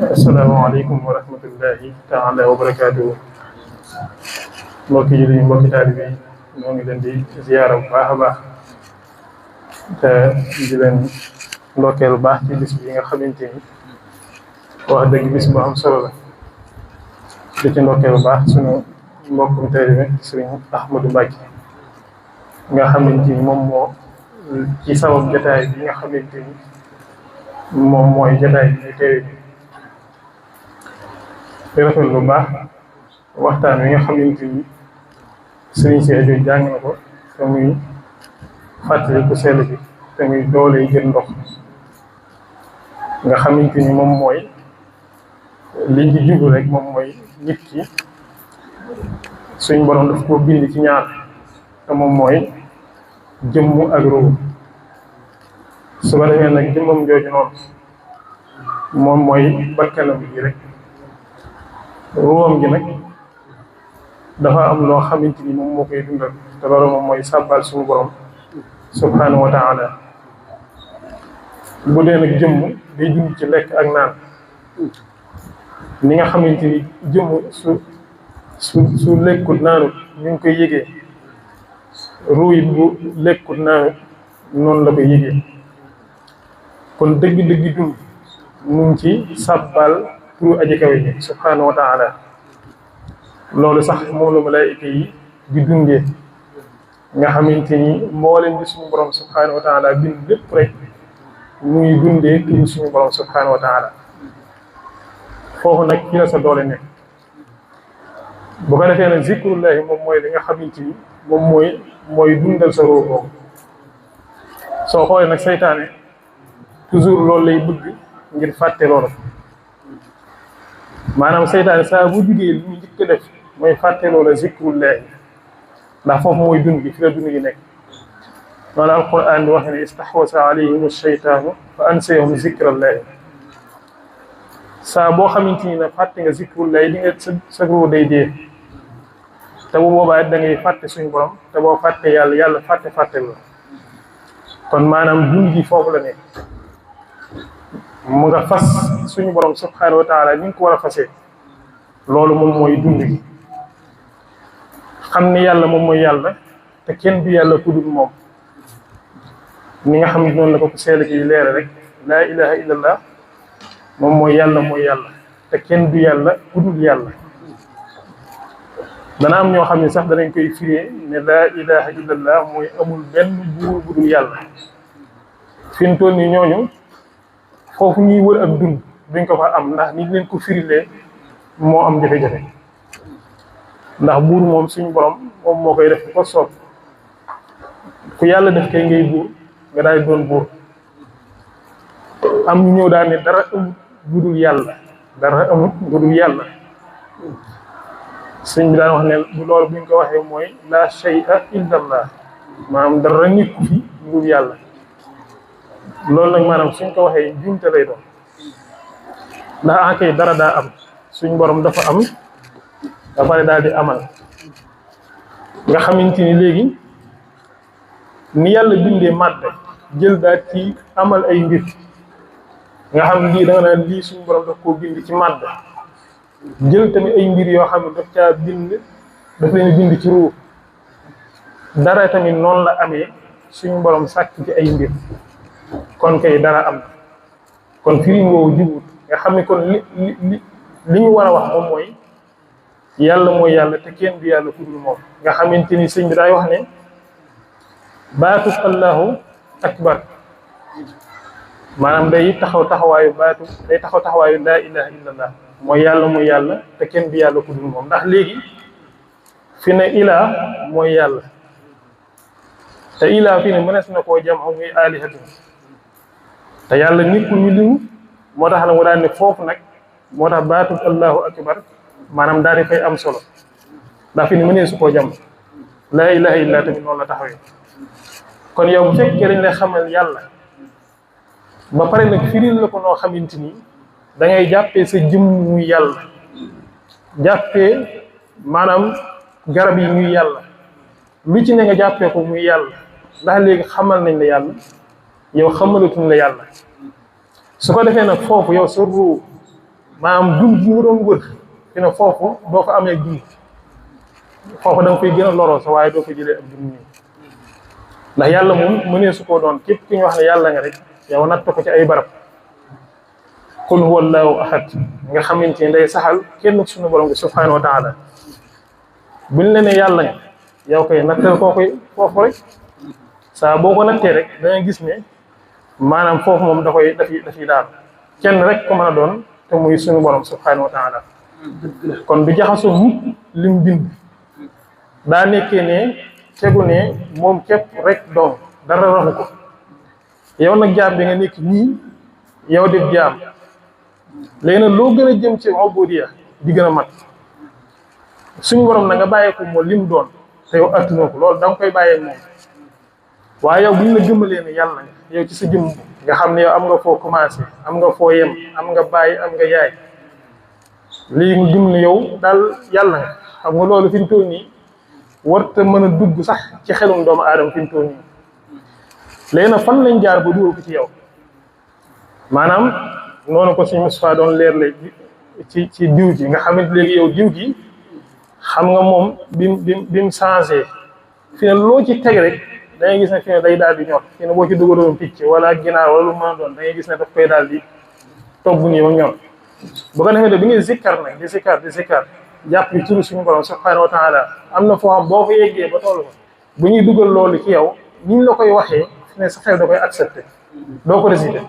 asalaamaaleykum wa rahmatullahi taala wa barakaatuhu. Mbokki jullit yi mbokki taalibe yi ñoo ngi leen di ziyaara bu baax a baax te di leen ndokkeel bu baax ci bis bi nga xamante ni wax dëgg bis bu am solo la. di ci ndokkeel bu baax sunu mbokkum taalibe Sëriñ Ahmadou Mbacke nga xamante ni moom moo ci sabab jotaay bi nga xamante ni moom mooy jotaay bi ñu teewe di rafetlu lu baax waxtaan wi nga xamante ni sëriñ si rajo jàng na ko te muy fàttali ku sell bi te muy doole yi jël ndox nga xamante ni moom mooy liñ ci jublu rek moom mooy nit ki suñ borom daf ko bind ci ñaar te moom mooy jëmm ak ruuh su ko defee nag jëmmam jooju noonu moom mooy bakkanam bi rek ruuham gi nag dafa am loo xamante ni moom moo koy dundal te loolu moom mooy sàbbal suñu borom subhanahu wa taala bu dee nag jëmm day dund ci lekk ak naan ni nga xamante ni jëmm su lekkut naanut ñu ngi koy yëgee ruu it bu lekkut naanut noonu la koy yëgee kon dëgg-dëgg dund mu ngi ci sàbbal turu aji kawe ji subhanahu wa taala loolu sax moom la malaayika yi di dundee nga xamante ni mboolem bi suñu borom subhanahu wa taala bind lépp rek mu ngi dundee turu suñu borom subhanahu wa taala foofu nag ci la sa doole nekk bu ko defee nag zikrullahi moom mooy li nga xamante ni moom mooy dundal sa roo boobu soo xoolee nag saytaane toujours loolu lay bëgg ngir fàtte loolu maanaam saytaane saa bu jugee li ñu njëkk a def mooy fàtte loola zikrullahi ndax foofu mooy dund gi fi la dund gi nekk noonu alquran di wax ne istahwasa alayhim sheytaanu fa ansayahum zikrallahi saa boo xamante ni nag fàtte nga zikrullahi di nga sa ruu day dee te bu boobaa da ngay fàtte suñu borom te boo fàtte yàlla fàtte la kon maanaam dund gi foofu la nekk mu nga fas suñu borom subhanahu wa taala ni nga ko war a fasee loolu moom mooy dund gi xam ne yàlla moom mooy yàlla te kenn du yàlla ku dul moom ni nga xam ne noonu la ko seel gi leere rek laa ilaha illallah moom mooy yàlla te kenn du yàlla ku dul yàlla dana am ñoo xam ne sax danañ koy firee ne laa ilaha illallah mooy amul benn buur bu dul yàlla fi mu toll nii ñooñu foofu ñuy wër ak dund duñ ko fa am ndax ni leen ko firilee moo am jafe-jafe ndax buur moom suñu borom moom moo koy def ko soob ku yàlla def kay ngay buur nga daal di doon buur am ñu ñëw daal ne dara amut budul yàlla sëñ bi daan wax ne bu loolu buñ ko waxee mooy la shay'a illa Allah maanaam dara nit ku fi budul yàlla loolu nag maanaam suñ ko waxee njuumte lay doon ndax akay dara daa am suñ borom dafa am ba pare daal di amal nga xamante ni léegi ni yàlla bindee màdd jël daal ci amal ay mbir nga xam lii da nga naan lii suñu borom daf koo bind ci màdd jël tamit ay mbir yoo xam ne daf caa daf leen bind ci ruux dara tamit noonu la amee suñu borom sàkk ci ay mbir kon kay dara am kon firim woowu jubut nga xam ne kon li ñu war a wax moom mooy yàlla te kenn du yàlla ku dul moom nga xamante ni sëñ bi daay wax ne baatu allahu akbar maanaam day taxaw taxawaayu laa ilaha illallah mooy yàlla te kenn du yàlla ku dul moom ndax léegi fi ne ilaa mooy yàlla te ilaa fi ne mënees na koo jam muy alihatu te yàlla nit ku ñu limu moo tax nag mu daal ne foofu nag moo tax baatu allahu akbar maanaam daal di fay am solo ndax fi ne mënee su koo jam laa ilaha illallah tamit noonu la taxawee kon yow bu fekkee dañ lay xamal yàlla ba pare nag firil la ko noo xamante ni da ngay jàppee sa jëmm muy yàlla jàppee maanaam garab yi muy yàlla lu ci ne nga jàppee ko muy yàlla ndax léegi xamal nañ la yàlla yow xamalatuñ la yàlla su ko defee nag foofu yow sa ruu maanaam dund gi nga doon wër fi ne foofu doo fa amee dund foofu da nga koy gën a loroo sa waaye doo ko jëlee ak dund nii ndax yàlla moom mënee su koo doon képp ki ñu wax ne yàlla nga rek yow natt ko ci ay barab qul huwa allahu ahad nga xamante ni day saxal kenn suñu borom bi subhanahu wa taala buñ la ne yàlla nga yow koy nattal koo koy foofu rek saa boo ko nattee rek da nga gis ne maanaam foofu moom dafiy daal kenn rek ko mën a doon te muy suñu borom subhanahu wa taala kon du jaxasoo mukk lim bind daa nekkee ne tegu ne moom képp rek doon dara raxu ko yow nag jaam bi nga nekk nii yow def jaam léegi nag loo gën a jëm ci ubudiya di gën a mat suñu borom na nga bàyyee ko moom lim doon te yow attunoo ko loolu da nga koy bàyyee moom waaye yow buñ la gëmalee ne yàlla yow ci sa jëm nga xam ne yow am nga foo commencé am nga foo yem am nga bàyyi am nga yaay lii nga gëm ne yow daal yàlla nga xam nga loolu fi mu toll nii warta mën a dugg sax ci xelum doomu aadama fi mu toll nii léegi nag fan lañ jaar ba dugal ko ci yow maanaam noonu ko suñu Moustapha doon leer léegi ci diw ji nga xamante léegi yow diw ji xam nga moom bi mu changé fi ne loo ci teg rek da ngay gis ne fi ne day daal di ñor fi ne boo ci dugaloon picc wala ginaar wala lu mën a doon da ngay gis ne daf koy daal di togg nii ba ñor bu ko defee bi ngay zikkar nag di zikkar jàpp ci turu suñu borom subhanahu wa taala am na foo xam boo fa yeggee ba toll ko bu ñuy dugal loolu ci yow ni ñu la koy waxee fi ne sa xel da koy accepté doo ko récité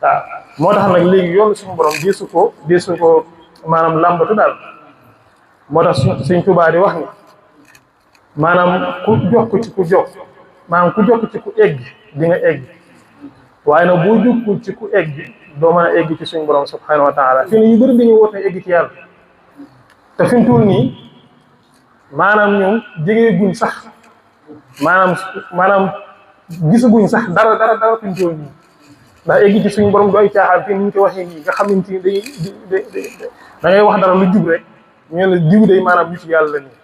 waaw moo tax nag léegi yoonu suñu borom deesu ko maanaam làmbatu daal moo tax suñ Tuubaa di wax ni maanaam ku jokk ci ku jokk maanaam ku jokk ci ku egg di nga egg waaye nag boo jokkul ci ku egg doo mën a egg ci suñu borom subhanahu wa taala fi ne yu bëri dañuy woote egg ci yàlla te fi mu toll nii maanaam ñoom jege guñ sax maanaam gisaguñ sax dara fi mu toll nii ndax egg ci suñu borom du ay caaxaan fi ni ñu ko waxee nii nga xamante ni da ngay wax dara lu jub rek ñu la jiw day maanaam ñu ci yàlla la nii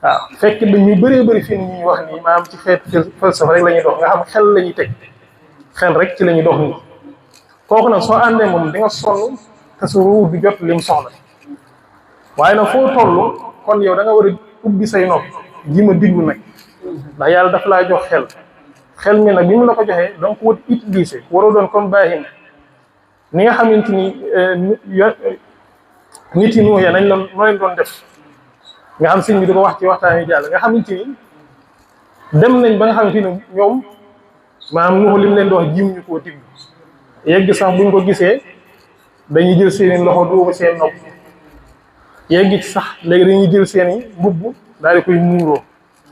waaw fekk dañuy bëree bëri fi ñuy wax nii maanaam ci xeetu falsafa rek la ñuy dox nga xam xel la ñuy teg xel rek ci la ñuy dox nii kooku nag soo àndee moom di nga sonn te sa ruu du jot lim soxla waaye nag foo toll kon yow da nga war a ubbi say nopp ji ma diglu nag ndax yàlla dafa laa jox xel mi nag bi mu la ko joxee donc wut utiliser waroo doon comme baaxin ni nga xamante ni nit yi nuuxee nañ noo leen doon def nga xam sëñ bi di ko wax ci waxtaan yi jàll nga xamante ni dem nañ ba nga xamante ni ñoom maanaam nuuxu li mu leen di wax jiw ñu koo diglu yegg sax buñ ko gisee dañuy jël seeni loxo duuba seen nopp yegg ci sax léegi dañuy jël seeni mbubb daal di koy muuroo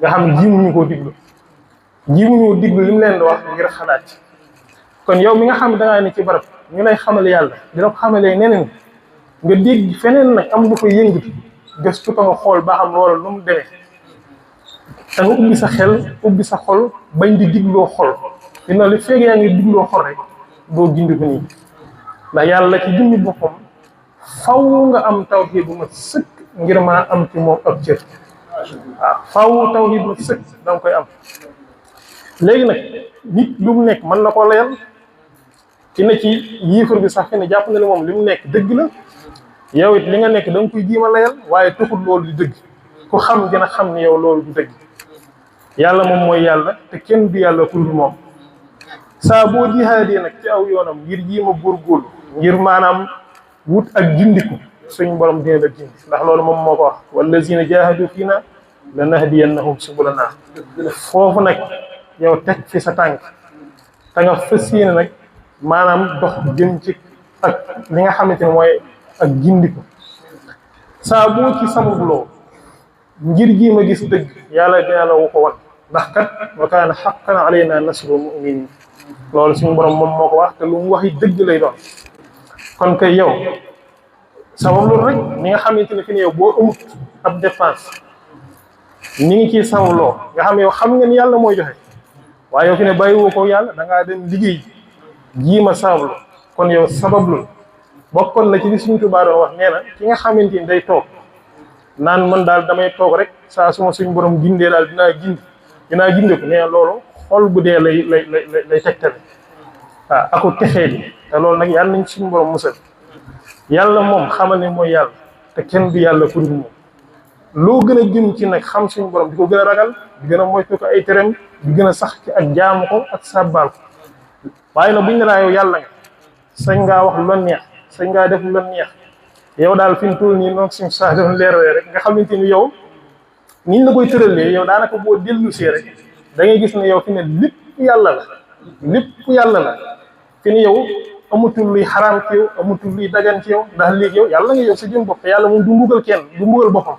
nga xam jiimuñu koo diglu jiimuñu diglu li mu leen di wax ngir xalaat kon yow mi nga xam da ngaa ne ci barab ñu lay xamal yàlla dina ko xamalee neneen nga dégg feneen nag am lu ko yëngatu gëstu ko nga xool ba xam loolu nu mu demee da nga ubbi sa xel ubbi sa xol bañ di digloo xol dina li feeg yaa ngi digloo xol rek doo gindi ko nii ndax yàlla ci jëmmi boppam faw nga am tawhiid bu mat sëkk ngir maa am ci moom ab cër waaw faw tawhiid bu mat sëkk da nga koy am léegi nag nit lu mu nekk mën na koo layal ki ne ci yiifar bi sax fi ne jàpp na ne moom li mu nekk dëgg la yow it li nga nekk da nga koy jiima layal waaye taxul loolu di dëgg ku xam dina xam ne yow loolu du dëgg yàlla moom mooy yàlla te kenn du yàlla ku dul moom saa boo jihaadee nag ci aw yoonam ngir jiima góorgóorlu ngir maanaam wut ak gindiku suñ borom dina la gindi ndax loolu moom moo ko wax wallazina jahadu fiina lanahdiyannahum subulana foofu nag yow teg fi sa tànk te nga fas yéene nag maanaam dox jëm ci ak li nga xamante ne mooy ak gindiku saa boo ci sababloo ngir ji ma gis dëgg yàlla dina la wu ko wan ndax kat wa kaana haqqan alaynaa nasrul mu'miniin loolu suñu borom moom moo ko wax te lu mu wax yi dëgg lay doon kon kay yow sabablu rek ni nga xamante ne fi ne yow boo amut ab dépense ni ngi ciy sababloo nga xam yow xam nga ni yàlla mooy joxe waaye yow fi ne bàyyiwoo ko yàlla da ngaa dem liggéey jiima sabablu kon yow sabablu bokkoon na ci li suñu Tuubaa doon wax nee na ki nga xamante ni day toog naan man daal damay toog rek saa suma suñu borom gindee daal dinaa gindeeku nee na loolu xol bu dee lay tegtale waaw aku texee di te loolu nag yàlla nañ suñu borom musal yàlla moom xamal ne mooy yàlla te kenn du yàlla ku dul moom. loo gën a jëm ci nag xam suñu borom di ko gën a ragal di gën a moytu ko ay terem di gën a sax ci ak jaamu ko ak sàbbaal ko waaye nag buñ ne laa yow yàlla nga sañ ngaa wax lu la neex sañ ngaa def lu la neex yow daal fi mu toll nii noonu suñu saa doon leerale rek nga xamante ni yow niñ la koy tëralee yow daanaka boo dellu see rek da ngay gis ne yow fi ne lépp yàlla la lépp yàlla la fi ne yow amatul luy xaraam ci yow amatul luy dagan ci yow ndax léegi yow yàlla nga yow sa jëm bopp te yàlla moom du mbugal kenn du mbugal boppam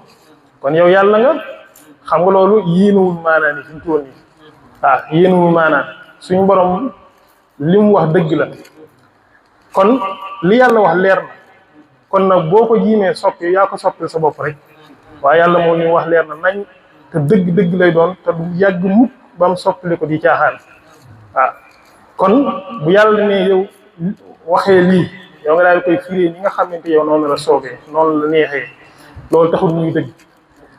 kon yow yàlla nga xam nga loolu yéenuwul maanaa ni fi mu toll nii waaw yéenuwul maanaa suñu borom li mu wax dëgg la kon li yàlla wax leer na kon nag boo ko jiimee soppi yaa ko soppil sa bopp rek waaye yàlla moo ñu wax leer na nañ te dëgg-dëgg lay doon te du yàgg mukk ba mu soppili ko di caaxaan waaw kon bu yàlla ne yow waxee lii yow nga daal koy firee ni nga xamante yow noonu la soobee noonu la neexee loolu taxul muy dëgg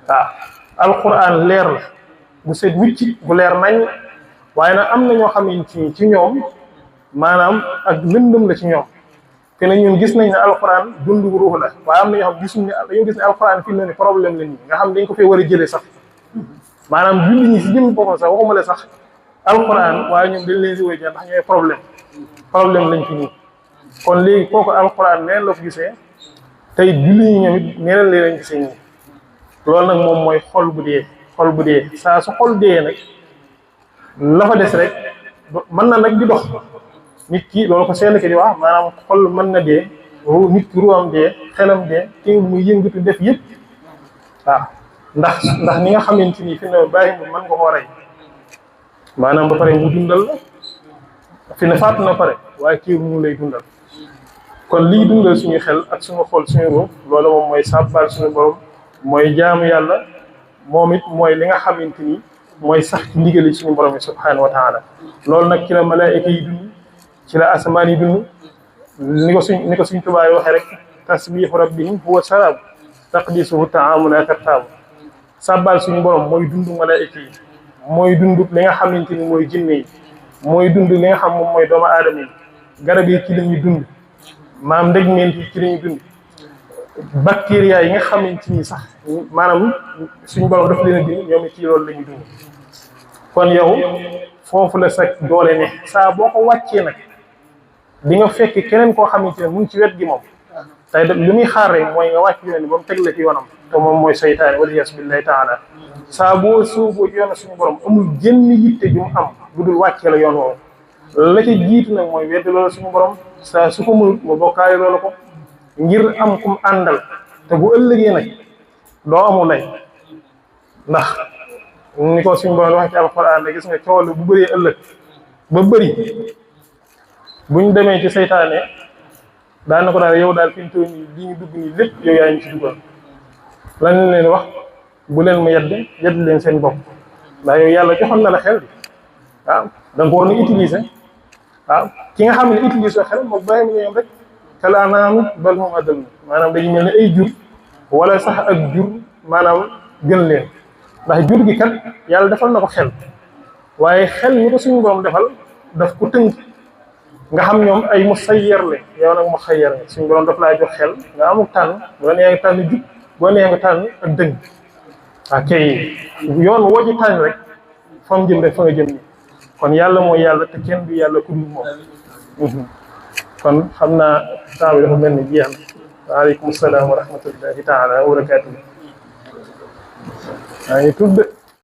waaw alquran leer la bu set wicc bu leer nañ waaye nag am na ñoo xamante ni ci ñoom maanaam ak lëndëm la ci ñoom te ne ñun gis nañ ne alquran dundu ruux la waaye am na ñoo xam gisuñ ne dañoo gis ne alquran fi mu ne problème la nii nga xam dañ ko fee war a jëlee sax maanaam julli ñi si jëm boppam sax waxuma la sax alquran waaye ñoom dañ leen si wéy ndax ñooy problème lañ fi nii kon léegi kooku alquran neen la ko gisee tey julli ñi ñoom it neneen leen gisee nii loolu nag moom mooy xol bu dee saa su xol dee nag la fa des rek mën na nag di dox nit ki loolu ko seen ki di wax maanaam xol mën na dee nit ki ruwam dee xelam dee teewul muy yëngatu def yëpp waaw ndax ni nga xamante ni fi ne bàyyi mu mën nga koo rey maanaam ba pare mu dundal la fi ne faatu na pare waaye kii mu lay dundal kon lii dundal suñu xel ak suñu xol suñu ruux loolu moom mooy sàbbaal suñu borom mooy jaamu yàlla moom it mooy li nga xamante ni mooy sax ci ndigali suñu borom yi subhanahu wa taala loolu nag ci la malaayika yi dund ci la asamaan yi dund ni ko suñ tubaay waxee rek tasbihu rabbihim huwa salaam taqdisuhu taamun akartaabu sàbbaal suñu borom mooy dund malaayika yi mooy dund li nga xamante ni mooy jinne yi mooy dund li nga xam moom mooy doomu aadama yi garab yi ci la ñuy dund maam ndegmeent yi ci la ñuy dund bactéria yi nga xamante ni sax maanaam suñu borom daf leen a bind ñoom it ci loolu la ñuy dund kon yow foofu la sa doole ne saa boo ko wàccee nag di nga fekk keneen koo xamante ne mu ngi ci wet gi moom tey li muy xaar rek mooy nga wàcc yoon ni ba mu teg la ci yoonam te moom mooy seytaane waliyaasu billahi taala saa boo suuboo ci yoon suñu borom amul jënn yitte ju mu am bu dul wàccee la yoon woowu la ca jiitu nag mooy weddi loolu suñu borom saa su ko mënut mu bokkaale loolu ko ngir am kum àndal te bu ëllëgee nag doo amul lay ndax ni ko suñu borom wax ci alquran gis nga coow bu bëree ëllëg ba bëri buñ demee ci seytaane daana ko daal yow daal fi mu toll nii li ñu dugg nii lépp yow yaa ñu ci dugal lan leen wax bu leen ma yedd leen seen bopp ndax yow yàlla joxoon na la xel bi waaw da nga ko war na utiliser waaw ki nga xam ne utiliser xel moom bàyyi mu ñoom rek kalaanaam bal moom addal maanaam dañu mel ne ay jur wala sax ak jur maanaam gën leen ndax jur gi kat yàlla defal na ko xel waaye xel ñu ko suñu borom defal daf ko tënk nga xam ñoom ay mu sayyer le yow nag mu xayyer nga suñu borom daf laa jox xel nga amul tànn boo nee nga tànn jub boo nee nga tànn ak dëng waa kay yoon woo ci tànn rek fa mu jëm rek fa nga jëm ni kon yàlla mooy yàlla te kenn du yàlla ku dul moom kon xam naa temps bi dafa mel ni jeex na waaleykum salaam wa rahmatullahi taala wa barakatuh maa ngi tudd